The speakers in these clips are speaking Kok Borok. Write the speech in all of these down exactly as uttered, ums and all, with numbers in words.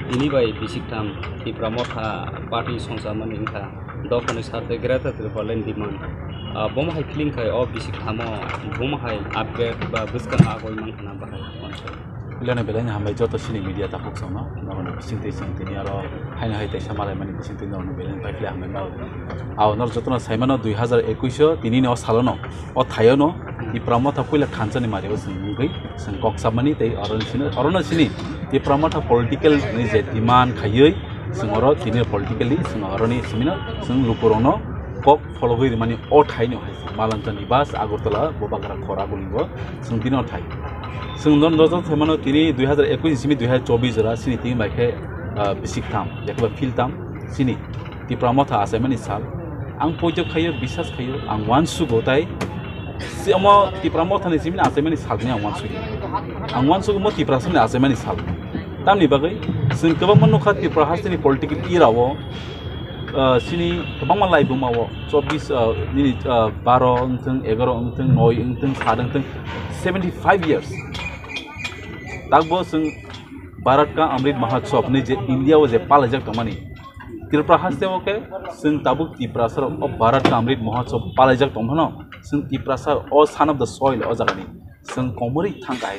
Tini bai bisik tham Tipra Motha party songchamani wngkha dophani sarte Greater Tipraland demand. Ah, bomo hai kling khai o bisik thamo bomo hai upgrade ba bwskang agoi mankha na bahai. Belai no belai no hambai joto sini media takhuk songno, norokni bisingtwi chwng tini aro haino hai teisa malaimani bisingtwi norokno belai no paikhle hambai ma. Ao norok jotono saimano dui hazar ekush o tini ni o salono, o thaiono Tipra Motha puila thansa ni mario chwng wngwi chwng kok sapmani tei oro sini, orono sini Tipra Motha political ni je demand khaiwi chwng oro tini politically chwng oroni simino chwng lukurokno kok phologwi rwmani o thaino hai Malanchani bus Agartala Bubagra khor agulio chwng tini o thai. Chwng don rojak thaimano tini dui hazar ekush ni simi dui hazar chobbish jora sini tini bai khe, ah, bisik tham, yakba phil tham sini Tipra Motha achaimani sal. Ang poito khaio, bisas khaio, ang uansugo tai si omo Tipra Motha ni simi achaimani sal ni ang uansugo. Ang uansugo mo Tiprasa ni achaimani sal. Tamni bagwi chwng kwbangma nukha Tripura hasteni political era o, ah, sini kwbangma laibuma o chobbish, ah, nini, ah, baro wngthwng, egaro wngthwng, noi wngthwng, sat wngthwng, seventy five years. Takbo chwng Bharat ka Amrit Mahotsav ni je India o je palaijak tongmani, Tripura haste o khe chwng tabuk Tiprasa rok o Bharat ka Amrit Mahotsav palaijak tongmano, chwng Tiprasa o son of the soil o jagani chwng komorwi thang kahai.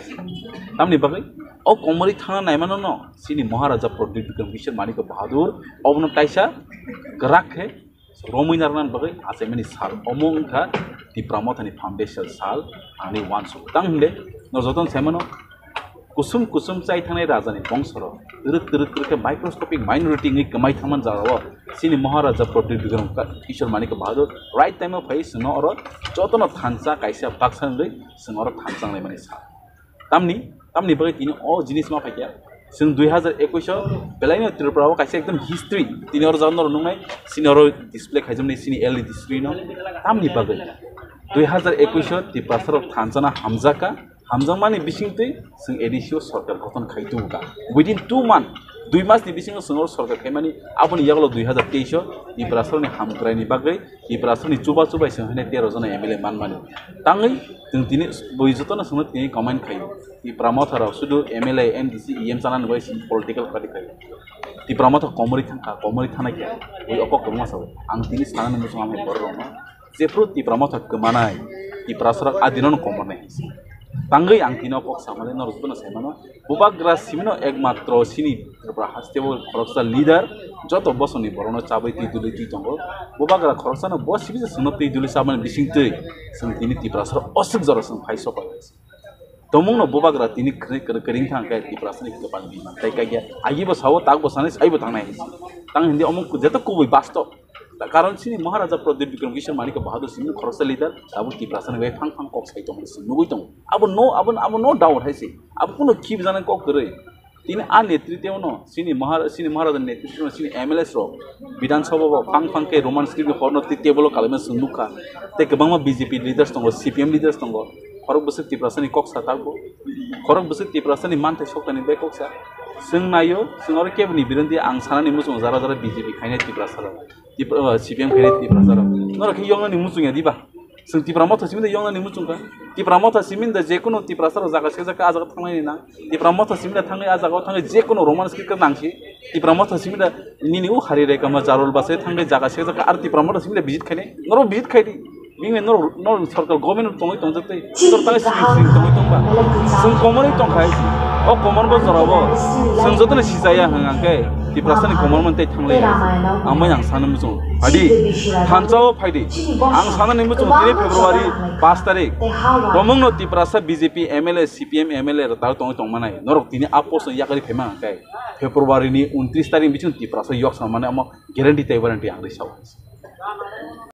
Tamni bagwi o komorwi thangna naimano no chini Maharaja Pradyut Bikram Kishore Manikya Bahadur obono kaisa kwrak khe romwi narwknani bagwi achaimani sal. Omo wngkha Tipra Mothani foundation sal, ani uansuk. Tang hwnde, no jotono saimano, kusum kusum chai thangnai rajani bongsorok twrwk twrwk twrwk khe microscopic minority wngwi kwmai thangmani jagao chini Maharaja Pradyut Bikram Ka-, Kishore Manikya Bahadur right time o phai chwngno oro jotono thansa kaisa baksa wngwi chwng oro thansa wnglaimani sal. Tamni, tamni bagwi tini o jinis ma phaikha. Chwng dui hazar ekush o belaino Tripura o kaisa ekdom history. Tini oro jagao norok nuknai, chini oro display khaijaknai chini L E D screen o. Tamni bagwi dui hazar ekush o Tiprasa rok thansa no hamjakha. Hamjakmani bisingtwi chwng A D C o sorkar gothon khai tubukha. Within two month, dui mas ni bisingo chwng oro sorkar khaimani, aboni yagulo dui hazar teis o Tiprasa rokni hamkraini bagwi Tiprasa ni chuba chubai chwng haino tero jona M L A manmani. Tangwi chwng tini bui jotono chwngno tini comment khaio. Tipra Motha rok sudu M L A, M D C, E M chanani bai chwng political party khaio. Tipra Motha komorwi thangkha, komorwi thanai khe bui okok kwbangma sao. Ang tini sanani muchung amhai borok rokno jephru Tipra Motha kwmanai, Tiprasa rok adino no komornai hai se. Tangwi ang tini okok samani norok jotono saimano. Bubagra simino ekmatro sini Tripura haste o khoroksa leader, joto bosongni borokno chabwi twi duli twi tongo. Bubagra khoroksano bo sibisa chwngno twi duli chabmani bisingtwi chwng tini Tiprasa rok oswk jora chwng phai sopai. Tomungno Bubagra tini kwrwi kwrwi kwrwi wngkha hwnkhe Tiprasani kwpal bimang tei kaikya. Agibo sao, takbo sanai, saibo tangnai hai se. Tang hindi omo jeto kubui bastob. Ta karon chini Maharaja Pradyut Bikram Kishore Manikya Bahadur simi khoroksa leader, tabuk Tiprasani bai phang phang kok sai tongmani chwng nugui tongo. Abo no, abo, abo no doubt hai se. Abo kuno khibjana kok kwrwi. Tini a netritwno, chini Mahar-, chini Maharaja netritwno, chini M L As rok Bidhan Sabha bo phang phang khe Roman script ni horno twi table o kalaima chwng nukha. Tei kwbangma B J P leaders tongo, C P M leaders tongo. Khorok bwswk Tiprasani kok sa tabuk. Khorok bwswk Tiprasani manthai soktani bai kok sa. Chwng naio, chwng oro keboni birondi ang sanani muchung jara jara B J P khainai Tiprasa rok. Tip-, uh, C P M khainai Tiprasa rok. Norok khe yoknani muchung ya diba? Chwng Tipra Motha simi da yoknani muchung kha. Tipra Motha simi da je kono Tiprasa rok jaga se jaga a jaga thangnai na. Tipra Motha simi da thangwi a jaga o thangwi je kono Roman script nang si. Tipra Motha simi da nini u hari re kama jarol base thangwi jaga se jaga ar Tipra Motha simi da visit khainai. Norok visit khai di. Bini nor, nor sorkar government tongwi tongjak tei. Tor tangwi sing sing tongwi tongba. Chwng komorwi tongkhai. O komor bo jora bo. Chwng jotono sijaya hwng ang khe Tiprasani komor man tei thanglai. Ang bai ang sana muchung. Phadi. Thansa o phaidi. Ang sana ni muchung tini February pas tarik. Romongno Tiprasa B J P M L A, C P M M L A rok tao tongwi tongmanai. Norok tini a post no yakari phaima ang khe. February ni untris tarik bichung Tiprasa yok samani amo guarantee tei warranty ang ri sao.